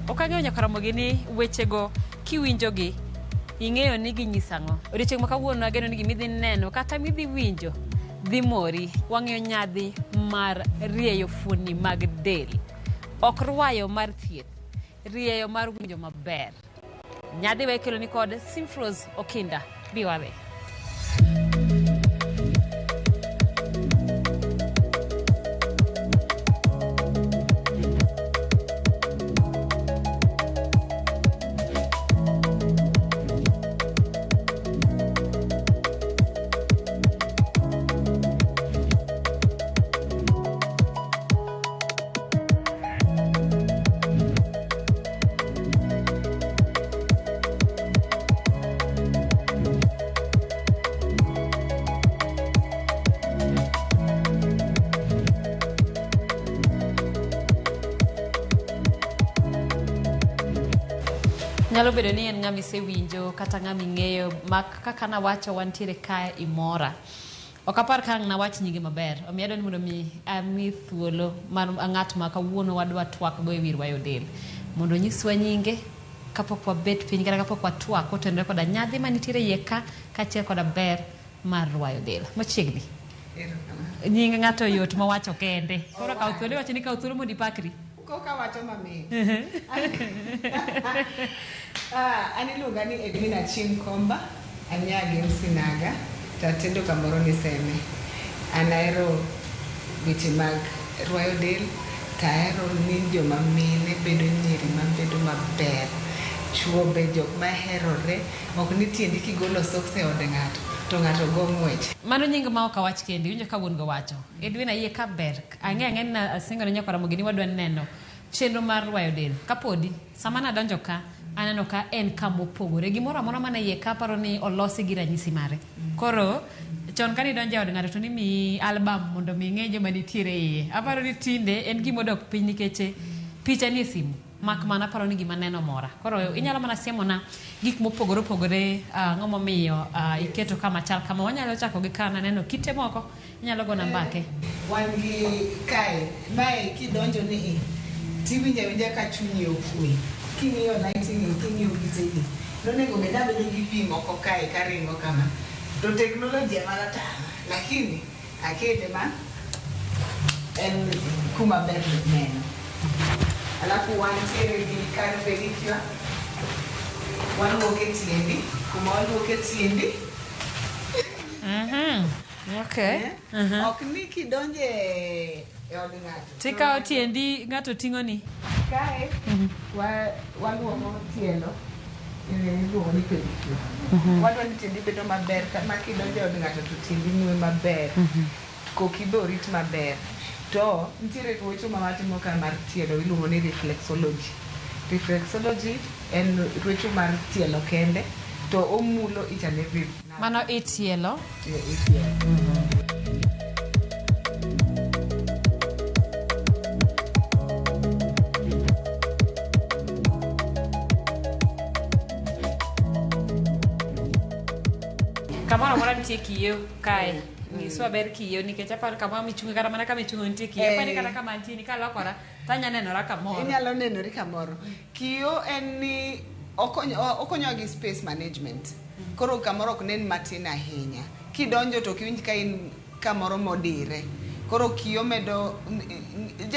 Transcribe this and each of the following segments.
Ok ang'eyo nyaka Ramogi ni wechego kiwinjogi ing'eyo ni ginyiso ang'o. Odiochieng' ma kawuono ageno ni gima idhi neno kata midhi winjo dhi mori. Wang'eyo nyadhi mar rieyo fuonni mag del. Ok rwayo mar thieth, rieyo mar winjo maber. Nyadhi wa ikelo ni kod Simfrose Okinda. Bi wadhi. Nyalo bedo ni en ng'ama isewinjo kata ng'ama ing'eyo mak kaka nawacho wantiere kae imora. Ok apar ka ang' nawach nyinge maber. Omiyo adwa ni mondo mi ami thuolo mar ng'at ma kawuono wadwa twak go e wi rwayo del. Mondo onyiswa nyinge kapok wabet piny kata kapok watwak kotenore koda nyadhi manitiere iye ka kaachiel koda ber mar rwayo del. Machiegni. Nying ng'ato yot mawacho kende. Koro kaw thuolo iwacho ni kaw thuolo mondo ipakri. Koka wacho mamit. Ah, an iluonga ni Edwina Achieng' Komba, anya gi Sinaga, to atedo kamoro ni Seme. An ahero weche mag rwayo del, to ahero ni joma mine bedo nyiri mabedo maber. Chuo be jok maherore, ok ni tiendi kigolo soks e od ng'ato, to ng'ato go ng'wech. Mano nying ma ok awach kende, iwinjo ka wuon go wacho. Edwina yie ka ber. Ang'e ang'e ni asingo ne nyakwar Ramogi ni wadwa neno chenro mar rwayo del. Kapodi, sama nadonjo ka, aneno ka en kamopogore. Gimoro amora man e iye ka aparo ni olosi gi ranyisi mare. Koro, chon kane idonjo e od ng'ato to nimiyi album mondo mi ing'e joma nitiere e iye. Aparo ni tinde en gima odok piny nikech picha nie simu. Mak mana aparo ni gima neno mora. Koro inyalo mana siemona gik mopogore opogore, ang'o momiyo iketo kama chal kama. Wanyalo chako gi ka naneno kite moko. Inyalo gona mbake. Wan gi kae, mae kidonjo ni i, tiwinjo awinja ka chunyi okwe. King'iyo lighting ni, king'iyo kitegi, nonego bed abedo gi pi moko kae karingo kama. To teknoloji ema notama, lakini akete ma en kuma ber neno. Alafu wantiere gi kar pedicure, waluoke tiendi, kuma waluoke tiendi. Okay. Eh? Ok ni kidonje e od ng'ato. Tikawo tiendi ng'ato ting'oni. Kae waluoko tielo iluongo ni pedicure. Wadwa ni tiendi bedo maber ma kidonjo e od ng'ato to tiendi ng'we maber. Koki be orit maber. To nitiere ruecho ma watimo ka mar tielo iluongo ni reflexology. Reflexology en ruecho mar tielo kende to omulo each and every Mano itielo. Kamoro amora nitie kiyo kae. Nyiswa ber kiyo nikech aparo kamoro michunge kata mana kama ichunge nitie kiyo. Aparo ni kata kama antie ni kalokora to anya nenora kamoro. Inyalo nenori kamoro. Kiyo en ni okonyowa gi space management. Koro kamoro ok nen matin ahinya. Kidonjo to ok iwinj ka in kamoro modire. Koro kiyo medo, it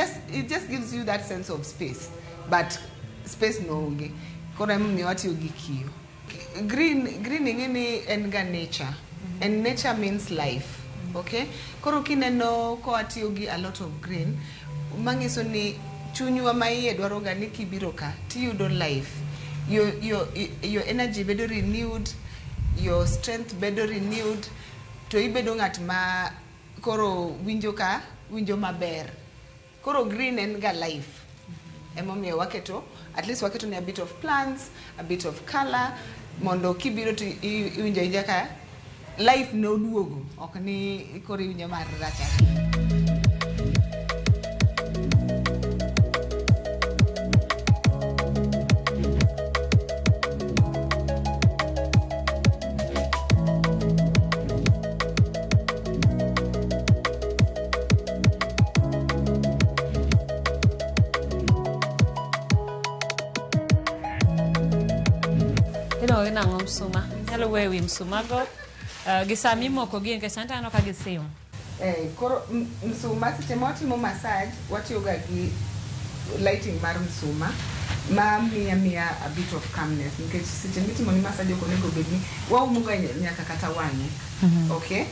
just gives you that sense of space. But space no onge. Koro emomiyo watiyo gi kiyo. Green, green ing'e ni en ga nature. And nature means life. Okay? Koro kineno ka watiyo gi a lot of green, manyiso ni chunywa ma iye dwaro ga ni kibiro ka tiyudo life. Your energy bedo renewed, your strength bedo renewed, to ibedo ng'at ma koro winjo ka winjo maber. Koro green en ga life. Emomiyo waketo, at least waketo ni a bit of plants, a bit of color, mondo kibiro to iwinjo awinja ka life noduogo, ok ni koro iwinjo mar rach ahinya. Iluongo gi nang'o msuma? Inyalo wuoyo e wi msuma go. Gi sama imoko gi nikech sani to aneno ka gisim. Eh, koro msuma seche ma watimo massage watiyoga gi lighting mar msuma ma miya miya a bit of calmness nikech seche mitimo ni massage ok onego bed ni waumoga nyaka kata wang'i. Okay?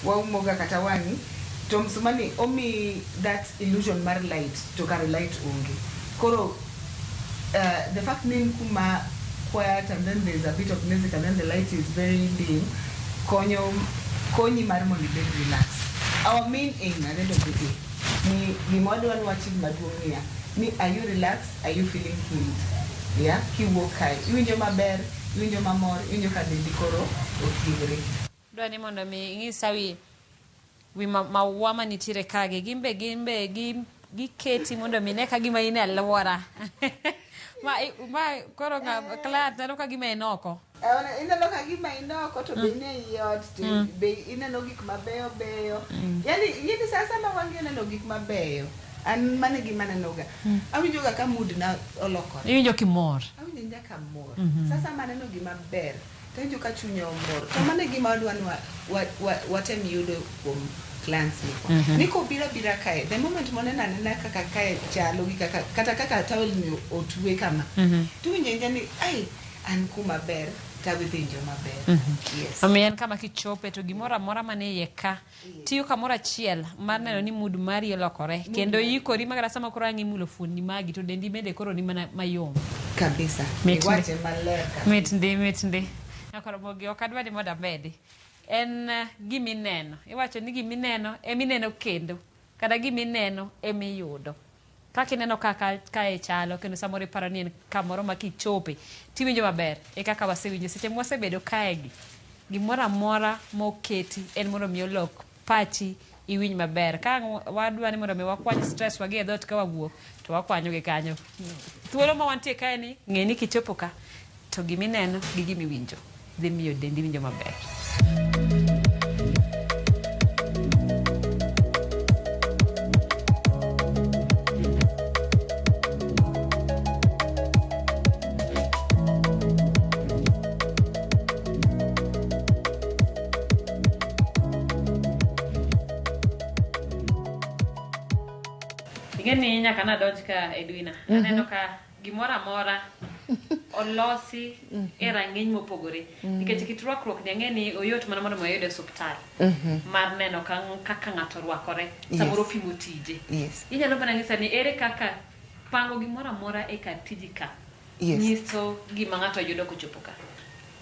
Waumoga kata wang'i to msuma ni omiyi that illusion mar light to kare light onge. Koro the fact ni en kuma quiet and then there's a bit of music and then the light is very dim konyo konyi mar mondo ibed relax. Our main aim at the end of the day ni gima wadwa ni wa-achieve maduong' niya ni are you relaxed, are you feeling healed? Yeah, kiwuok kae iwinjo maber, iwinjo mamor, iwinjo ka dendi koro othiedhre. Dwa ni mondo mi ing'isa wi maua manitiere kagi gimbe gimbe giketi mondo mi ine ka gima in e alwora ma koro ng'a client neno ka gima en oko. Ineno ka gima in oko to be in ei ot to be ineno gik mabeyo beyo. Yani ing'eni sa asaya ma wang'i oneno gik mabeyo, an mano e gima anenoga. Awinjo ga ka mood na olokore. Iwinjo kimor. Awinjo awinja ka mor. Sa asaya ma aneno gima ber, to awinjo ka chunya omor. To mano e gima wadwa ni watem yudo kuom clients mekwa. Ni kobiro abira kae, the moment moneno anena kaka kae chalo gi kaka, kata kaka towel ni otwe kama, to iwinjo awinja ni, ai, an kuma ber, to adhi winjo maber. Yes. Omiyo en kama kichope to gimoro amora manie iye ka tiyo kamoro achiel mar neno ni mood mari olokore kendo ikori ma kata sama koro ang' imulo fuonni magi to dendi bende koro ni mana mayom. Kabisa. Mit ndi. Iwache maler kabisa. Mit ndi, mit ndi. Nyakoromogi ok adwa ni mondo amedi. En gimineno. Iwacho ni gimineno emineno kendo. Kata gimineno emiyudo. Kaka ineno kaka kae chalo kendo samoro iparo ni en kamoro ma kichope tiwinjo maber e kaka wasewinjo seche mwasebedo kaegi gimoro amora moketi en mondo mi olok pachi iwinj maber ka wadwa ni mondo mi wakwany stress wagi e dhoot ka wawuok to wakwanyo gi kanyo thuolo ma wantie kae ni ng'e ni kichopo ka to gimineno gi gimiwinjo dhi miyo dendi winjo maber. Ing'e ni nyaka nadonj ka Edwina. Aneno ka gimoro amora olosi e rang'iny mopogore. Nikech kit rwakruok ni ang'e ni oyot mana mondo mi wayud e osuptal. Mar neno kaka ng'ato orwakore samoro pimo tije. Inyalo mana nyisa ni ere kaka pango gimoro amora e kar tiji ka nyiso gima ng'ato yudo kochopo ka.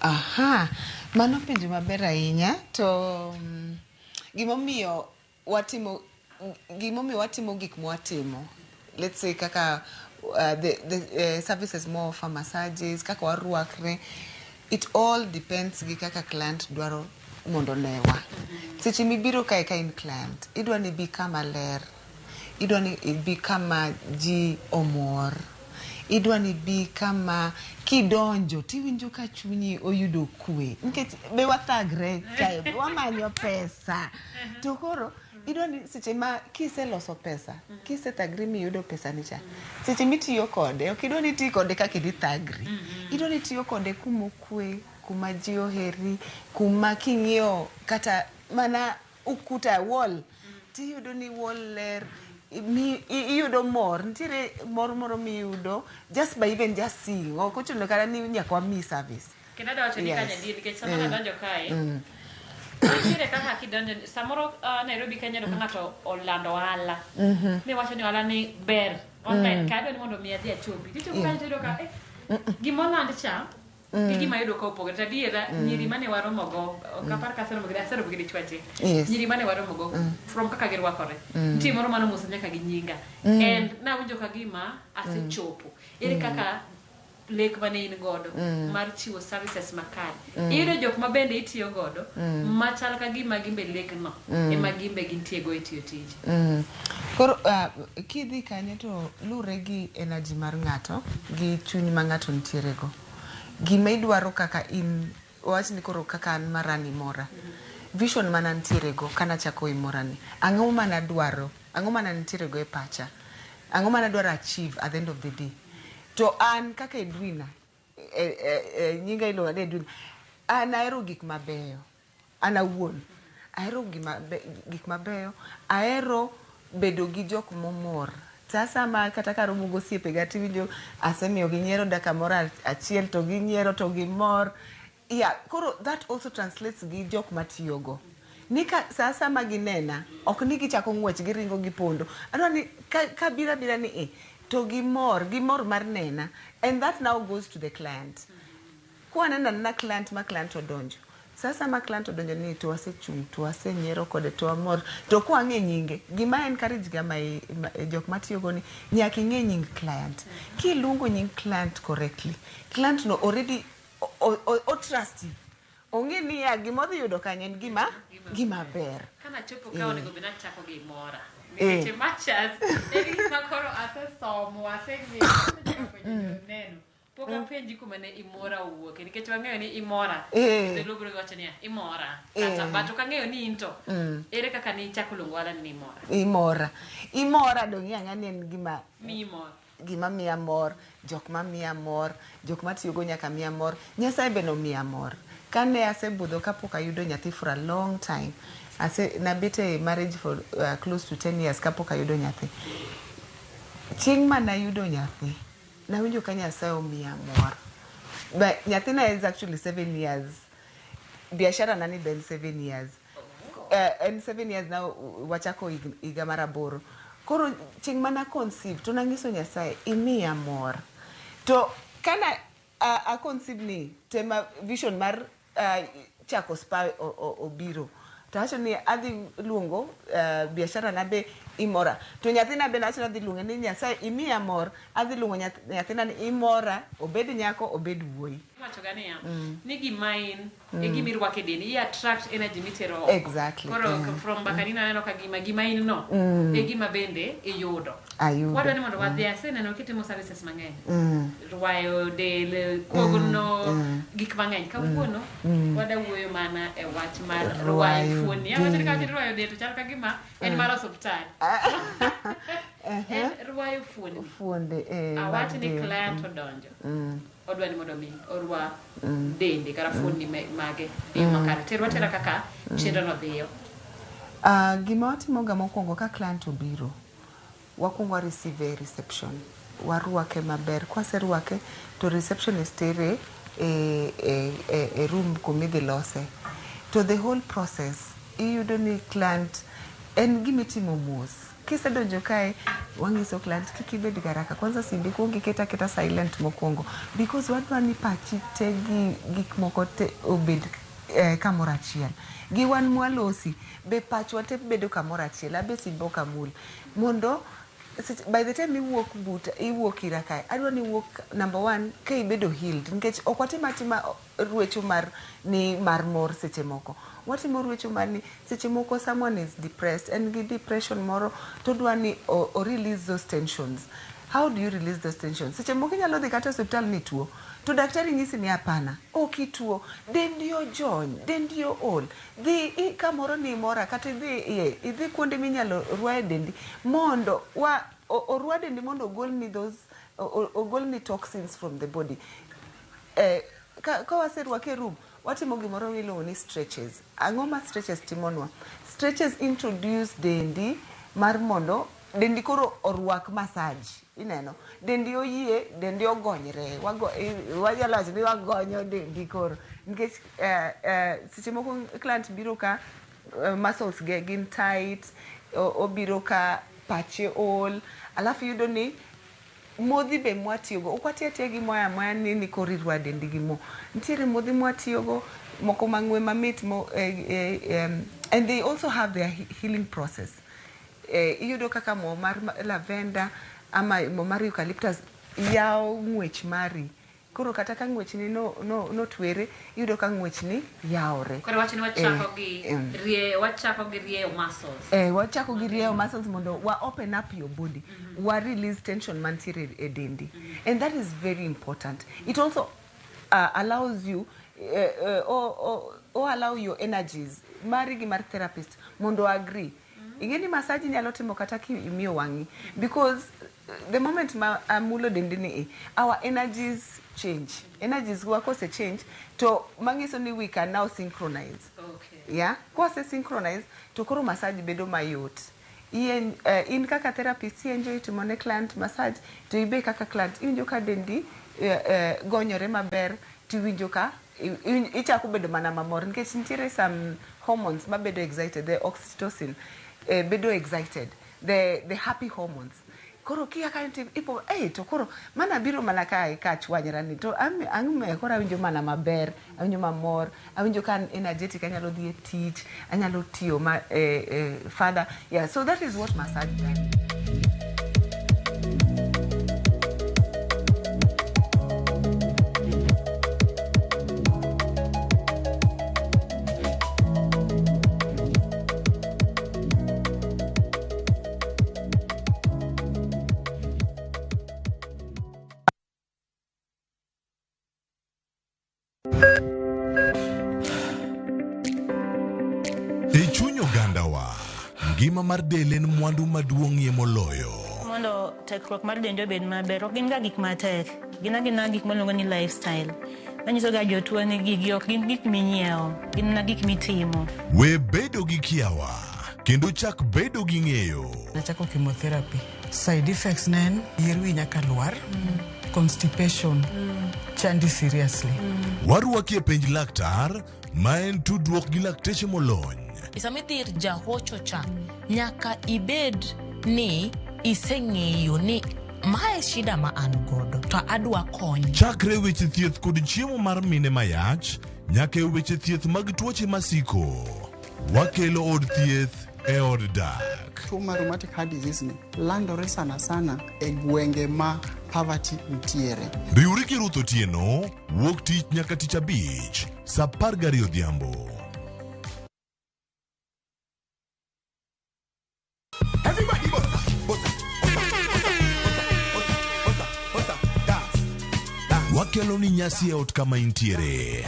Aha, mano penjo maber ahinya to gimomiyo watimo gimomiyo watimo gik mwatimo let's say kaka the services more offer massages kaka warwakre it all depends gi kaka client dwaro mondo newa. Seche mibiro kae ka in client idwa ni ibi kama ler, idwa ni ibi kama ji omor, idwa ni ibi kama kidonjo tiwinjo ka chunyi oyudo kwe nikech be wathagre kae be wamanyo pesa to koro idwa ni seche ma kiseloso pesa kisethagri miyudo pesa ni cha seche mitiyo kode ok idwa ni iti kode kaka idhi thagri idwa ni itiyo kode kumokwe kuma ji oheri kuma king'iyo kata mana ukuta wall tiyudo ni wall ler iyudo mor nitiere mor moro miyudo just by even just seeing ok ochuno kata ni nyaka wamiyi service. Kendo adwa wacho ni kanyo adier nikech sama nadonjo kae nitiere kaka kidonjo samoro Nairobi Kenya ka ng'ato olando ohala miwacho ni ohala ni ber online ka adwa ni mondo mi adhi achopi tichopo kanyo tiyudo ka gima oland cha gi gima ayudo ka opogore to adiera nyiri mane waromogo ok apar ka aseromo gi aseromo gi dichuo achiel nyiri mane waromogo from kaka girwakore nitie moro mane omosa nyaka gi nyinga and nawinjo ka gima asechopo ere kaka lek mane in godo mar chiwo services makare iyudo jok ma bende itiyo godo machal ka gima gimbe lekno ema gimbe gintie go e tiyo tiji. Koro kidhi kanyo to lure gi energy mar ng'ato gi chuny ma ng'ato nitiere go. Gima idwaro kaka in wawach ni koro kaka an marani mora. Vision mana nitiere go kanachako Imora ni. Ang'o mana dwaro? Ang'o mana nitiere go e pacha? Ang'o mana dwaro achieve at the end of the day? To an kaka Edwina Nyinga iluonga ni Edwin. An ahero gik mabeyo. An awuon ahero gik mabeyo. Ahero bedo gi jok momor. Sasa ma kata karomo gosiepega tiwinjo asemiyo ginyiero dakika moro achiel to ginyiero to gimor. Yeah, koro that also translates gi jok matiyogo. Ni ka sa ma ginena, ok ni gichako ng'wech giringo gipondo. Adwa ni ka biro abira ni e, to gimor, gimor mar nena. And that now goes to the client. Kwaneno anena client ma client odonjo. Sasa ma client odonjo ni to wasechung' to wasenyiero kode to wamor. To kwang'e nyinge, gima encourage ga jok matiyogo ni nyaka ing'e nying client. Kiluongo nying client correctly, client no already o trust. Ong'e niya gima odhi yudo kanyo en gima ber. Kana chopo ka onego bed nachako gi imora. Nikech machas en gima koro asesomo, aseng'eyo, asechako neno. Pok apenji kuma ne imora owuoke nikech wang'eyo ni imora. Dholuo biro wacho niya imora. Kata but ok ang'eyo ni in to ere kaka ni ichako luongo ohala ni imora. Imora. Imora dong' ing'e ang'eya ni en gima Miyi mor. Gima miya mor, jok mamiya mor, jok matiyogo nyaka miya mor. Nyasaye be nomiya mor. Kane asebudho kapok ayudo nyathi for a long time, ase nabet e marriage for close to 10 years kapok ayudo nyathi. Chieng' manayudo nyathi, nawinjo ka Nyasaye omiya mor. But nyathina is actually 7 years. Biashara na ni be en 7 years. En 7 years now, wachako higa mar 8. Koro chieng' mana conceive to nanyiso Nyasaye imiya mor. To kana a conceive ni tema vision mar chako spa obiro. To awacho ni adhi luongo biashara na be imora. To nyathina be nawacho ni adhi luonge ni Nyasaye imiya mor, adhi luongo nyathina ni imora, obed nyako obed wuoyi. Iwacho ga niya ni gima in e gima irwako e dendi i attract energy mitero oko. Koro from mbakani naneno ka gima in no e gima bende iyudo. Ayudo. Wadwa ni mondo wadhi aseneno kitimo services mang'eny. Rwayo del, kogno, gik mang'eny. Kawuono wada wuoyo mana e wach mar rwayo Rwayo fuoni. Awacho ni del. kawacho ni rwayo del to chal ka gima en mar osuptal. En rwayo fuoni. Fuonde mag Awach ni del. client odonjo. Odwa ni mondo mi orwa dende kata fuonni mage e yo makare. Terwa tera kaka chenro no dhiyo. Gima watimoga mokwongo ka client obiro, wakwongo wa receive e reception. Warwake maber. Kwaserwake to receptionist tere e room kumidhi lose. To the whole process, iyudo ni client en gimitimo mos. Kisedonjo kae, wang'iso client kik ibed gi haraka. Kwanza simbi kuong iket aketa silent mokwongo. Because wadwa ni pachi te gi gik moko te obed kamoro achiel. Gi wan mwalosi, be pachwa te bedo kamoro achiel. Abe simba ok amul. Mondo by the time iwuok but iwuok ira kae, adwa ni iwuok number one ka ibedo healed. Nikech ok watim atima ruecho mar ni mar mor seche moko. Watimo ruecho mar ni seche moko someone is depressed, en gi depression moro to odwa ni o release those tensions. How do you release those tensions? Seche moko inyalo dhi kata e osiptal ni ituo. To daktari nyisi ni hapana, ok ituo. Dendi ojony, dendi ool. Dhi kamoro ni imora kata idhi iye, idhi kuonde minyalo rwaye dendi mondo wa orwa dendi mondo ogolni those ogolni toxins from the body. Ka waserwake e room, watimo gimoro miluongo ni stretches. Ang'o ma stretches timonwa? Stretches introduce dendi mar mondo dendi koro orwak massage. Ineno? Dendi oyie, dendi ogonyre. Wanyalo wacho ni wagonyo dendi koro. Nikech seche moko client biro ka muscles ge gin tight, obiro ka pache ol, alafu iyudo ni modhi be mwatiyogo ok wati atiya gi mo amoya ni koro irwa dendi gi mo. Nitiere modhi mwatiyogo moko mang'we mamit mo, and they also have their healing process. Iyudo kaka mo mar lavender ama mo mar eucalyptus yawo ng'wech mari. Koro kata ka ng'wechni no notwere, iyudo ka ng'wechni yawore. Koro wach ni wachako gi rie wachako gi rieyo muscles. Wachako gi rieyo muscles mondo wa open up your body, wa release tension mantiere e dendi. And that is very important. It also allows you or allow your energies mari gi mar therapist mondo agree. Ing'e ni massage inyalo timo kata kimiyo wang'i because The moment ma amulo dendi ni i, our energies change. Energies wa kose change to manyiso ni we can now synchronize. Yeah, kwase synchronize to koro massage bedo mayot. In kaka therapist i-enjoy timo ne client massage, to ibe kaka client iwinjo ka dendi gonyore maber, tiwinjo ka ichako bedo mana mamor nikech nitiere some hormones mabedo excited, the oxytocin bedo excited, the happy hormones. Koro kia kanyo to ipo to koro mana biro mana kae ka chwanyra ni to ang' koro awinjo mana maber, awinjo mamor, awinjo ka an energetic, anyalo dhi e tich, anyalo tiyo ma further. Yeah, so that is what massage does. E chuny ogandawa, ngima mar del en mwandu maduong'ie moloyo. Mondo tekruok mar dendi obed maber, ok gin ga gik matek, gin agina gik miluongo ni lifestyle. Manyiso ga jotuo ni gigi ok gin gik minyiewo, gin mana gik mitimo. We bedo gi kiawa, kendo chak bedo gi ng'eyo. Nachako chemotherapy. Side effects ne en yier wi nyaka lwar, constipation, chandi seriously. Warwaki e penj laktar, ma en tudruok gi lakteche molony. Sama idhi ir jahocho cha, nyaka ibed ni iseng'eyo ni mae shida ma an godo to adwa kony. Chakre weche thieth kod chiemo mar mine mayach, nyaka e weche thieth mag tuoche masiko. Wakelo od thieth e od dak. Tuo mar rheumatic heart disease ni landore sana sana e gwenge ma poverty nitiere. Riwri gi Ruth Otieno, wuok tich nyaka tich abich, sa 12 odhiambo. Everybody bossa, bossa, bossa, bossa, bossa, bossa, dance, dance. Wakelo ni nyasi e ot kama intiere.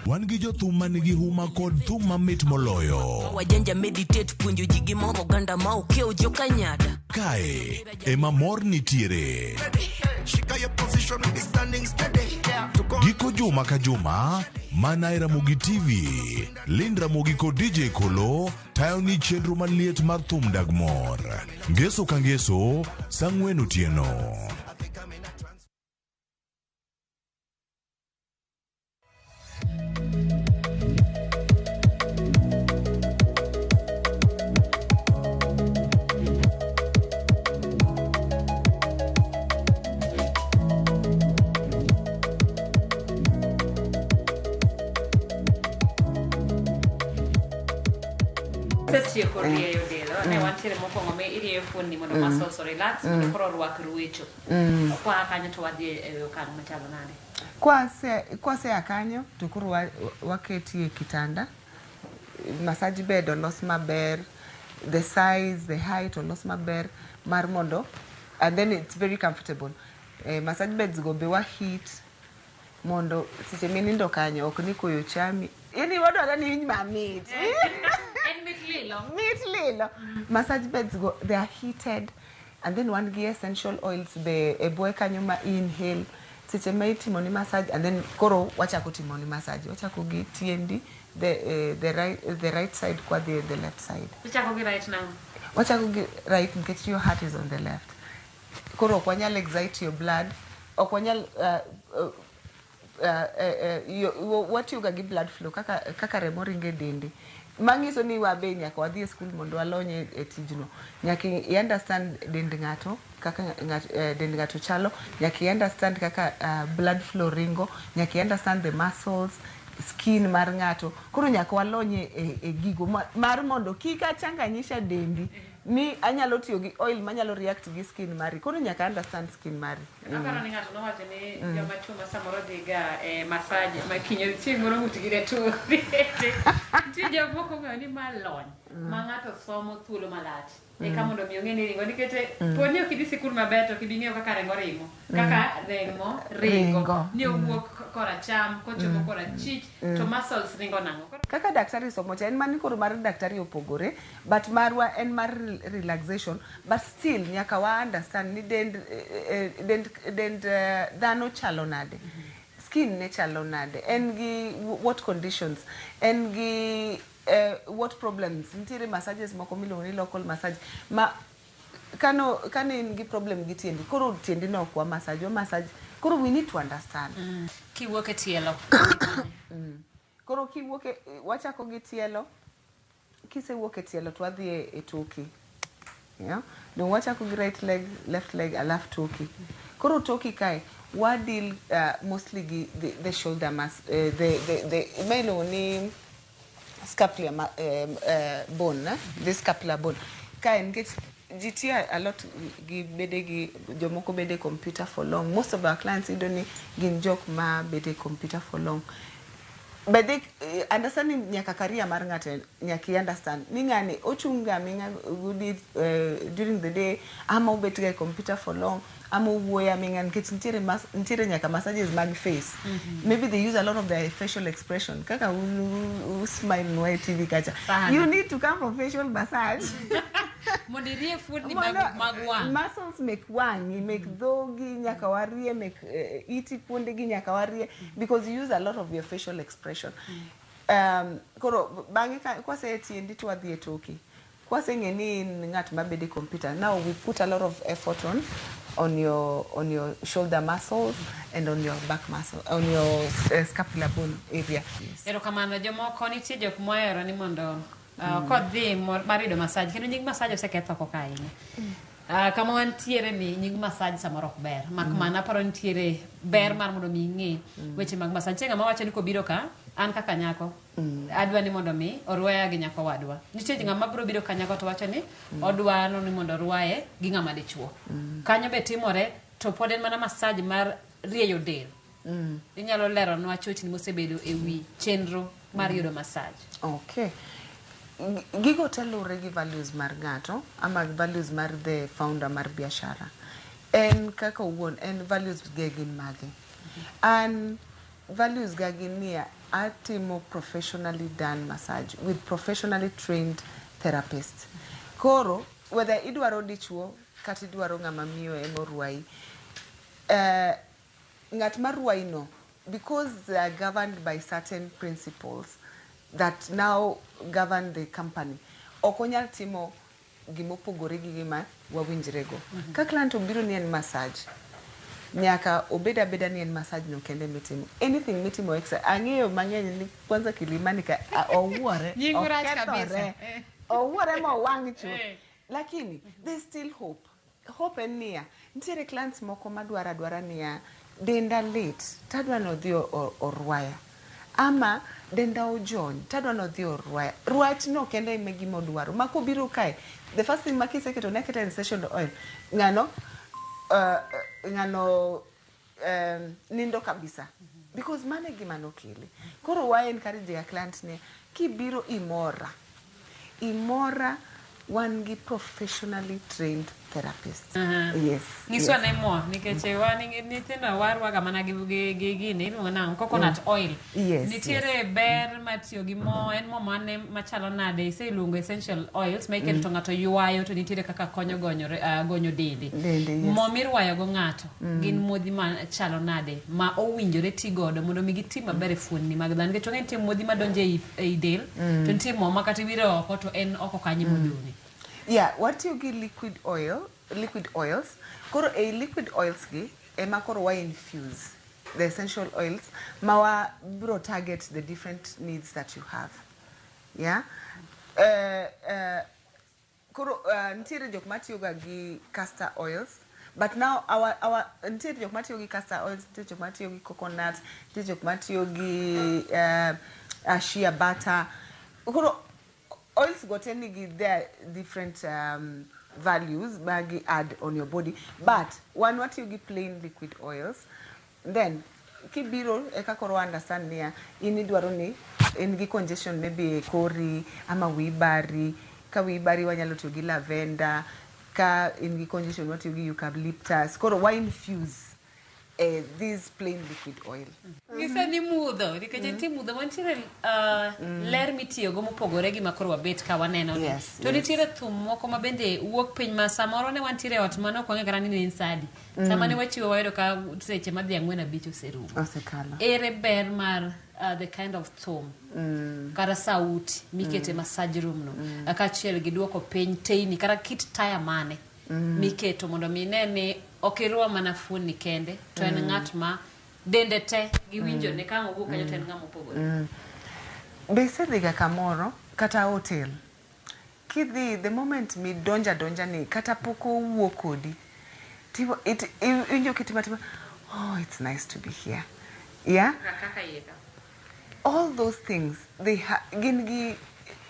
Wan gi jothum manigi huma kod thum mamit moloyo. Wajanja meditate puonjo ji gi moro oganda ma okiewo jokanyada. Kae ema mor nitiere. Shika your position, we be standing steady. Giko juma ka juma, mana e Ramogi TV, Lind Ramogi kod DJ Kolo tayo ni chenro maliet mar thum dag mor. Ngeso ka ngeso, sa 4 otieno. Setieko rieyo del, ne wantiere mokwongo mi irieyo fuonni mondo muscles o relax, mondo koro orwak ruecho. Kwa kanyo to wadhi e okang' machalo nade? Kwase kanyo to koro waketi e kitanda. Massage bed olos maber, the size, the height olos maber mar mondo, and then it's very comfortable. Massage beds go be wa heat mondo seche minindo kanyo ok ni koyo chami. Yani wadwaro ni iwinj mamit. En mit lilo. Mit lilo. Massage beds go, they are heated, and then wan gi essential oils be e bwoye kanyo ma inhale seche ma itimo ni massage, and then koro wachako timo ni massage, wachako gi tiendi, the right side kwa the left side. Ichako gi right now. Wachako gi right nikech your heart is on the left. Koro ok wanyal excite your blood, ok wanyal watiyoga gi blood flow kaka remo ringo e dendi. Manyiso ni wabe nyaka wadhi e skul mondo walony e tijno. Nyaka i understand dend ng'ato, kaka dend ng'ato chalo, nyaka i understand kaka blood flow ringo, nyaka i understand the muscles, skin mar ng'ato. Koro nyaka walony e gigo mar mondo kik achanganyisha dendi ni anyalo tiyo gi oil manyalo react gi skin mari. Koro nyaka understand skin mari. Aparo ni ng'ato nowacho ni joma chuo ma samoro dhi ga e massage ma kinyo chieng' moro ng'utgi ne tur. Nitie jomoko ong'eyo ni ma lony ma ng'ato somo thuolo malach eka mondo mi ong'e ni ringo, nikech po ni ok idhi sikul maber to ok ibi ng'eyo kaka rengo ringo, kaka remo ringo. Ringo. Ni owuok koracham kochomo korachich to muscles ringo nang'o. Kaka daktari somo cha en mani koro mar daktari opogore, but marwa en mar relaxation, but still nyaka wa understand ni dend dhano chalo nade, skin ne chalo nade, en gi what conditions, en gi what problems. Nitiere massages moko miluongo ni local massage ma kano kane in gi problem gi tiendi, koro tiendi no ok wa massage, wa massage. Koro we need to understand. Kiwuok e tielo? Koro kiwuok e, wachako gi tielo. Kisewuok e tielo to wadhi e toki, yeah? Dong wachako gi right leg, left leg, alafu toki. Koro toki kae wa deal mostly gi the shoulder mas, the ma iluongo ni scapular bone, eh? The scapular bone kae, nikech ji tiyo a lot gi bede, gi jomoko bede e computer for long. Most of our clients iyudo ni gin jok ma bede e computer for long. But they, understanding nyaka career mar ng'ato, nyaka i understand ni ng'ani ochung' ga aming'a gudi during the day, ama obet ga e computer for long, ama owuoyo aming'a, nikech nitiere nyaka massages mag face. Maybe they use a lot of their facial expression, kaka un smile nwa e TV kacha. Sana. You need to come for facial massage mondo irie fuondni mag, mag wang'. Muscles mek wang'i, mek dhogi nyaka warie, mek iti, kuondegi nyaka warie, because you use a lot of your facial expression. Koro bang'e kwase e tiendi to wadhi e toki. Kwaseng'e ni in ng'at mabedo e computer, now we put a lot of effort on your shoulder muscles and on your back muscle, on your scapular bone area. Yes. Erokamano. Jomoko nitie jok mohero ni mondo kodhi mar yudo massage, kendo nying massage oseketh oko ka ahinya. Kama wantiere ni nying massage samoro ok ber mak mana aparo nitiere ber mar mondo mi ing'e weche mag massage. Nitie ng'ama wacho ni kobiro ka, an kaka nyako adwa ni mondo mi orwaya gi nyako wadwa. Nitie ng'ama biro biro ka nyako to wacho ni odwaro ni mondo orwaye gi ng'ama dichuo. Kanyo be timore, to pod en mana massage mar rieyo del. Inyalo leronwa chochni mosebedo e wi chenro mar yudo massage? Okay. Gigo te luwore gi values mar ng'ato ama values mar the founder mar biashara. En kaka owuon, en values ge gin mage? An values ga gin niya, atimo professionally done massage with professionally trained therapist. Koro, whether idwaro dichuo kata idwaro ng'ama miyo ema orwayi, ng'at marwayi no, because they are governed by certain principles that now govern the company, ok onyal timo gimopogore gi gima wawinjrego. Ka client obiro ni en massage, nyaka obed abeda ni en massage no kende mitimo. Anything mitimo extra, ang'eyo mang'eny ni kwanza Kilimani ka owuore, Nyingu rach okethore, kabisa. Owuore ma owang' chuth. Lakini there's still hope. Hope en niya, nitiere clients moko madwaro adwara niya, denda lit, tadwa nodhi orwaya. Ama denda ojony, tadwa nodhi orwaya. Rwach no kende ema gima odwaro. Ma kobiro kae, the first thing ma kiseketo ne aketa essential oil, ng'ano nindo kabisa. Because mano e gima nokele. Koro wa encourage ga client ni kibiro imora, imora, wan gi professionally trained therapist. Yes. Nyiswa yes. ne mo, nikech wan nyithindo warwaga mana gi gini iluongo nang'o, coconut oil. Nitiere ber mar tiyo gi mo, en mo mane machalo nade? Iseluongo essential oils ma iketo to ng'ato ywayo, to nitiere kaka konyo gonyo dende. Dende, yes. Mo mirwayo go ng'ato gin modhi machalo nade ma owinjore ti godo mondo mi giti maber e fuonni mag dhano? Nikech wang'e nitie modhi madonjo ei del, to nitie mo ma kata iwiro oko to en oko kanyo modong'e. Yeah, watiyo gi liquid oil, liquid oils. Koro ei liquid oils gi ema koro wa infuse the essential oils ma wa bro target the different needs that you have. Yeah. Koro nitiere jok matiyo ga gi castor oils, but now our nitiere jok matiyo gi castor oils, nitiere jok matiyo gi coconut, nitiere jok matiyo gi shea butter. Koro oils go te nigi their different values ma gi add on your body, but wan watiyo gi plain liquid oils. Then kibiro eka koro understand niya, in idwaro ni in gi congestion maybe e kori ama wiyi bari. Ka wiyi bari, wanyalo tiyo gi lavender. Ka in gi congestion, watiyo gi eucalyptus. Koro wa infuse. this plain liquid oil. Ng'isa ni mudho, nikech nitie mudho mantiere ler mitiyogo mopogore gi ma koro wabet ka waneno ni. To nitiere thum moko ma bende wuok piny ma samoro ne wantiere e ot mane ok wang'e kata ni ne en sa adi. Sama ne wachiwo wayudo ka seche madhi ang'wen abich oserumo. Osekalo. Ere ber mar the kind of thum kata sauti mikete massage room no kaachiel gi duoko piny teyni kata kit taya mane miketo mondo mi ine ni ok irwa mana fuonni kende to en ng'at ma dende te gi winjone ka ang' owuok kanyo to en ng'ama opogore. Be isedhiga kamoro kata hotel kidhi the moment midonjo adonja ni kata pok owuo kodi iwinjo kitimo atima, "Oh, it's nice to be here," yeah. Kaka iye ka. All those things, they gin gi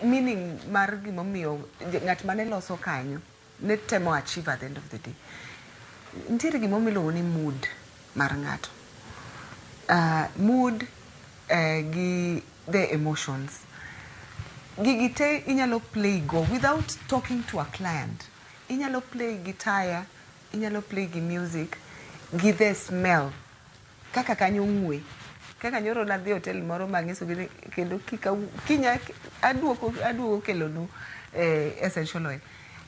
meaning mar gimomiyo ng'at mane loso kanyo ne temo achieve. At the end of the day, nitiere gimomiyo iluongo ni mood mar ng'ato, mood gi the emotions. Gigi te inyalo play go without talking to a client. Inyalo play gi taya, inyalo play gi music, gi the smell kaka kanyo ng'we. Kaka nyoro nadhi e hotel moro mang'isogi ni kendo kik kinya aduoko aduogo kelonu essential oil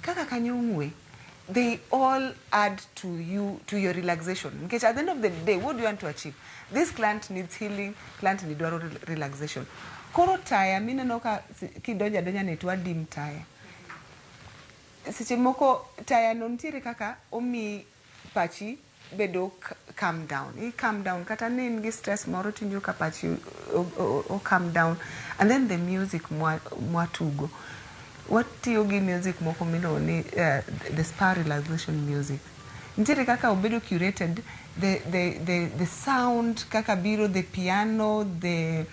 kaka kanyo ng'we. They all add to you, to your relaxation, nikech at the end of the day, what do you want to achieve? This client needs healing, client ni dwaro relaxation. Koro taya mineno ka kidonjo adonja ni to wadim taya. Seche moko taya no nitiere kaka omi pachi bedo calm down, i calm down kata ni in gi stress moro tiwinjo ka pachi o calm down. And then the music mwatugo, watiyo gi music moko miluongo ni the spa relaxation music. Nitiere kaka obedo curated, the sound kaka biro, the piano, the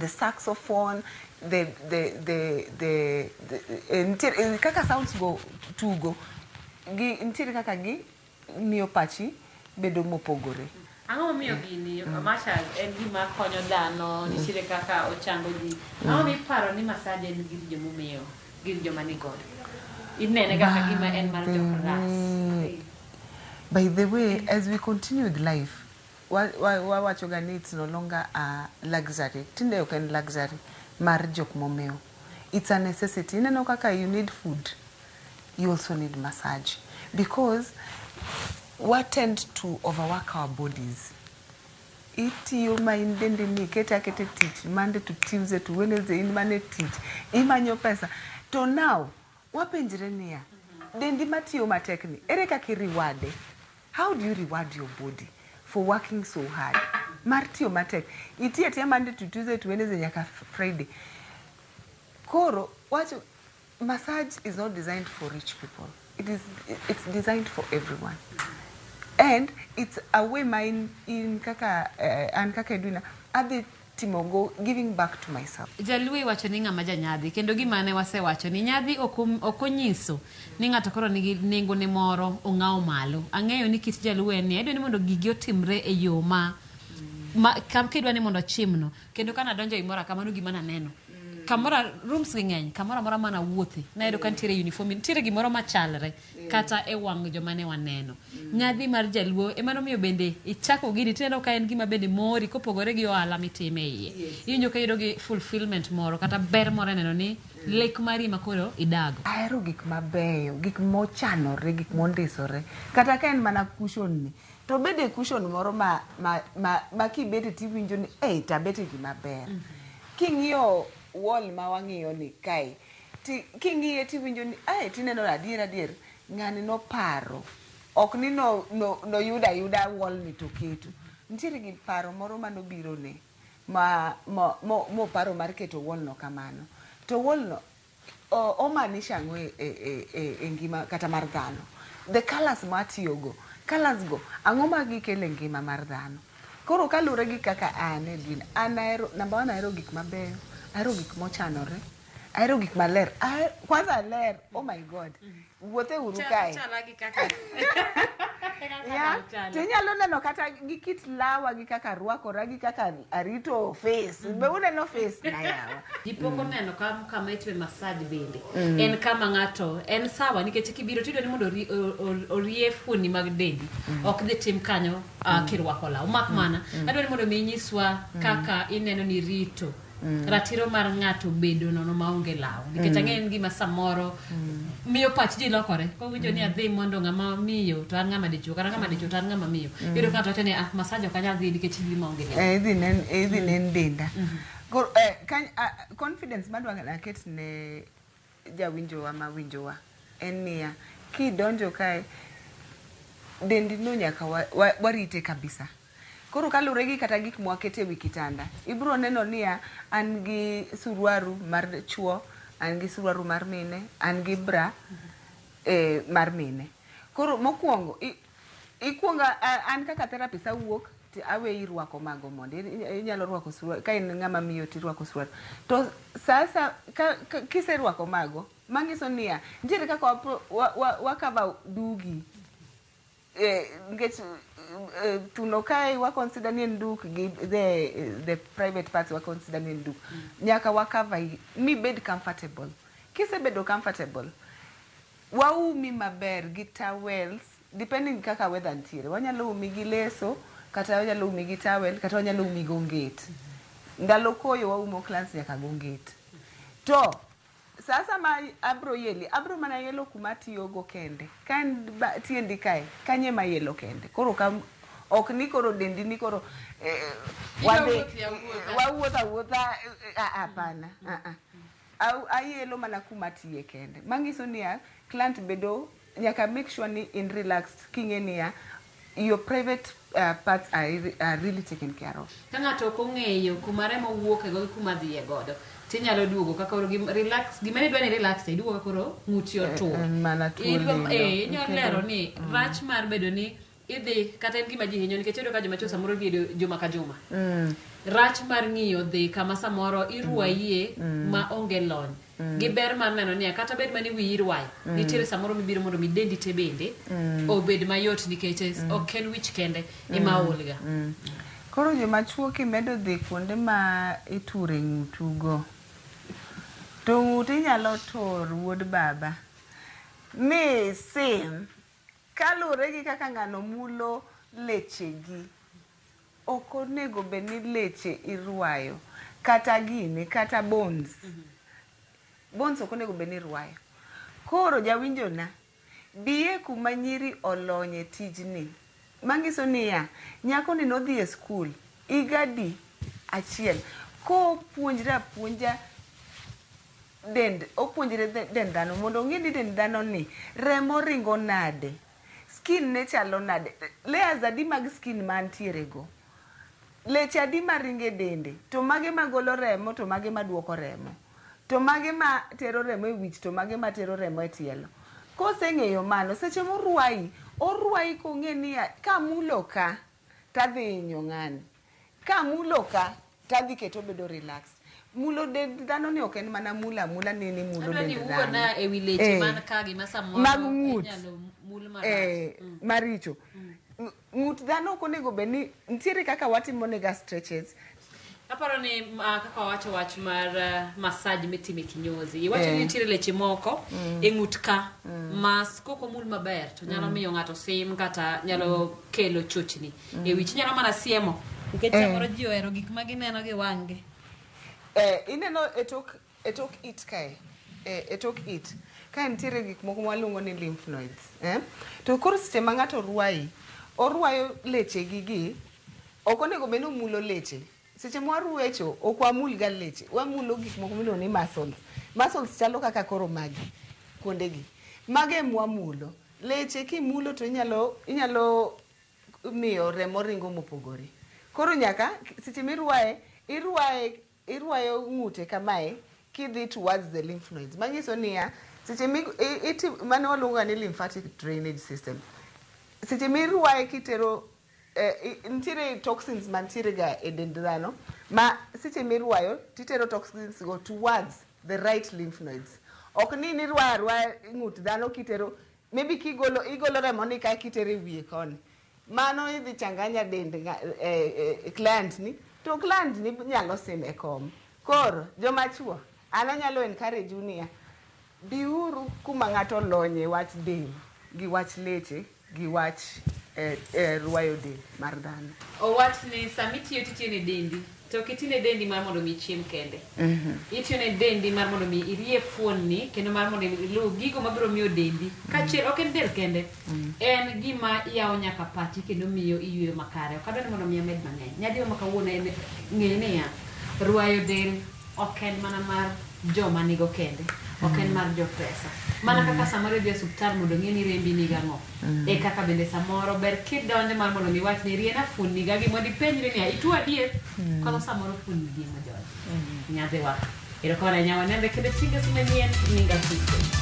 saxophone, the nitiere kaka sounds go tugo gi, nitiere kaka gi miyo pachi bedo mopogore. Ang'o momiyo gini massage en gima konyo dhano, nitiere kaka ochango ji? Ang'o miparo ni massage en gir jomomewo, gir joma ni godo? Inene kaka gima en mar By the joklas. By the way, as we continue with life, wawachoga ni it's no longer a luxury. Tinde ok en luxury mar jok momewo, it's a necessity. Ineno kaka you need food, you also need massage, because we tend to overwork our bodies. Itiyo ma in dendi ni ikete akete tich Monday to Tuesday to Wednesday, in mana e tich imanyo pesa. To now wapenjre niya, dendi matiyo matek ni ere kaka i-reward-e? How do you reward your body for working so hard, mar tiyo matek, itiyo atiya Monday to Tuesday to Wednesday nyaka Friday? Koro wacho massage is not designed for rich people. It's designed for everyone, and it's a way ma in kaka an kaka Edwina adhi timogo giving back to myself. Jaluo iwacho ni ng'ama janyadhi, kendo gima ne wasewacho ni nyadhi ok onyiso ni ng'ato koro nigi nengone moro ong'awo malo. Ang'eyo ni kit jaluo en ni adwa ni mondo gigi otimre e yo ma kidwa ni mondo ochimno. Kendo kana donjo imora kamano, gima naneno kamora, rooms gi ng'eny kamoro amora mana wuothe nayudo ka nitiere uniform, nitiere gimoro machalre kata e wang' joma ne waneno. Nyadhi mar jaluo ema nomiyo bende ichako gini, tineno ka en gima bende mori kopogore gi ohala mitime iye. Iwinjo ka iyudo gi fulfillment moro kata ber moro e neno ni lek mari ma koro idago. Ahero gik mabeyo, gik mochanore, gik mondisore. Kata ka en mana cushion ni to obed e cushion moro ma kibete tiwinjo ni ei tabet e gima ber. King'iyo wall ma wang'iyo ni kae ti, king'iye tiwinjo ni ai tineno adier adier ng'ani noparo, ok ni no, no, noyudo ayuda wall ni to keto. Nitiere gi paro moro manobiro ne ma moparo mar keto wall no kamano. To wall no omaanisha ang'o e ngima kata mar dhano? The colours matiyogo, colours go ang'o ma gikelo e ngima mar dhano? Koro kaluwore gi kaka an Edwin, an ahero, number one, ahero gik mabeyo, ahero gik mochanore, ahero gik maler. Kwanza ler, oh my God, wuothe uru kae. Chala gi kaka Ya, to inyalo neno kata gi kit lawa gi kaka arwakora gi kaka arito face be uneno face na yawa. Ji pok oneno kama itime massage bende. En kama ng'ato en sawa nikech kibiro tiyudo ni mondo orie fuoni mag dendi. Ok dhi tim kanyo kirwako law. Mak mana adwa ni mondo mi inyiswa kaka ineno ni rito ratiro mar ng'ato bedo nono maonge law. Nikech ang'eyo en gima samoro miyo pach ji lokore. Kowinjo ni adhi mondo ng'ama miyo to an ng'ama dichuo kata ng'ama dichuo to an ng'ama miyo. Iyudo ka ng'ato wacho ni ah massage ok anyal dhi nikech idhi maonge law. Idhi nen denda. Koro, confidence madwa naket ne jawinjowa ma winjowa en niya, kidonjo kae dendi no nyaka warite kabisa. Koro kaluwore gi kata gik mwakete wi kitanda, ibiro neno niya, an gi suruaru mar chuo, an gi suruaru mar mine, an gi bra mar mine. Koro mokwongo, ikuongo an kaka therapist awuok to aweyi rwako mago mondo inyalo rwako suruaru ka in ng'ama miyo tirwako suruaru. To sasa ka kiserwako mago, manyiso niya, nitiere kaka wakava dugi. Nikech thuno kae wa consider ni en duk gi the private parts wa consider ni en duk. Nyaka wa cover mi bed comfortable. Kisebedo comfortable, waumi maber gi towels depending kaka weather nitiere. Wanyalo umi gi leso, kata wanyalo umi gi towel, kata wanyalo umi gi onget. Ndalo koyo waumo clients nyaka gi onget. To sasa ma abro yeli, abro mana yelo kuma atiyogo kende. Ka en tiendi kae, kanye ma yelo kende. Koro ka ok ni koro dendi ni koro wadhi wawuotho awuotha, hapana. Ayelo mana kuma tiye kende. Manyiso niya, client bedo nyaka make sure ni in relaxed king'e niya your private parts are really taken care of. Ka ng'ato ok ong'eyo kuma remo wuoke go gi kuma dhiye godo, tinyalo duogo ka koro relax, gima ne dwa ni relax to iduogo ka koro ng'uti otur. En mana tuo lilo. Inyalo lero ni rach mar bedo ni idhi kata en gima ji hinyo nikech iyudo ka joma chwo samoro dhi e juma ka juma. Rach mar ng'iyo dhi kama samoro irwayie ma onge lony. Gi ber mar neno niya kata bed mani wiyi irwayo, nitiere samoro mibiro mondo mi dendi te bende obed mayot nikech ok en wich kende ema olga. Koro joma chuo kimedo dhi kuonde ma iture ng'utugo, to ng'ut inyalo tur wuod baba mi sim kaluwore gi kaka ng'ano mulo lechegi. Ok onego bed ni leche irwayo kata gini kata bones. Bones ok onego bed ni irwayo. Koro jawinjona, biye kuma nyiri olonye tijni. Manyiso niya, nyakoni nodhi e skul higa adi achiel kopuonjre apuonja dend, opuonjre dend dhano mondo ong'e ni dend dhano ni remo ringo nade, skin ne chalo nade, layers adi mag skin mantiere go, leche adi maringo e dende, to mage magolo remo to mage maduoko remo, to mage ma tero remo e wich to mage ma tero remo e tielo. Koseng'eyo mano, seche morwayi, orwayi kong'e niya, kamulo ka tadhi hinyo ng'ani, kamulo ka tadhi keto obedo relaxed. Mulo dend dhano ni ok en mana mulo amula ni mulo Adwa ni dend wuo na dhano. e wi leche man ka gi ma samoro Mag ng'ut. inyalo mul marach. Maricho. Ng'ut dhano ok onego bed ni nitiere kaka watimo nega stretches. Aparo ni kaka wawacho wach mar massage mitime kinyozi. Iwacho ni nitiere leche moko e ng'ut ka ma kok omul maber to nyalo miyo ng'ato sim kata nyalo kelo chochni. E wich nyalo mana siemo. Nikech samoro ji ohero gik ma gineno gi wang'gi. Ineno e tok it kae, e tok it kae nitiere gik moko mwaluongo ni lymph nodes. To koro seche ma ng'ato rwayi, orwayo leche gi gi, ok onego bed ni omulo leche. Seche mwarwecho, ok wamul ga leche, wamulo gik moko miluongo ni muscles. Muscles chalo kaka koro magi, kuondegi. Mage emwamulo. Leche kimulo to inyalo miyo remo ringo mopogore. Koro nyaka seche mirwaye, irwayo ng'ute kamae kidhi towards the lymph nodes. Manyiso niya, seche mi, iti, mano waluongo ni lymphatic drainage system. Seche mirwaye kitero nitiere toxins mantiere ga e dend dhano ma seche mirwayo titero toxins go towards the right lymph nodes. Ok ni nirwayo arwaya ng'ut dhano kitero Maybe kigolo igolo remo ni kae kitere wiye koni. Mano idhi changanya dend client ni to client ni nyalo sim e kom. Koro joma chuo an anyalo encourage u niya biuru kuma ng'ato olonye wach del gi wach leche gi wach rwayo del mar dhano. Owach ni sama itiyo titiyo ne dendi to ok iti ne dendi mar mondo mi ichiem kende. Itiyo ne dendi mar mondo mi irie fuonni kendo mar mondo iluw gigo mabiro miyo dendi. Kaachiel ok en del kende. En gima yawo nyaka pachi kendo miyo iyueyo makare. Ok adwa ni mondo mi amed mang'eny. Nyadhiwa ma kawuono en ng'e niya, rwayo del ok en mana mar joma nigo kende. Ok en mar jopesa. Mana kaka samoro idhi e osuptal mondo ong'e ni rembi nigi ang'o. E kaka bende samoro ber kidonjo mar mondo mi iwach ni riena fuonni gagi mondo ipenjri niya ituo adier koso samoro fuonni gi ema jony. Nyadhiwa. Erokamano ahinya wanenre kendo chieng' ngeso manyien nyinga Kristo.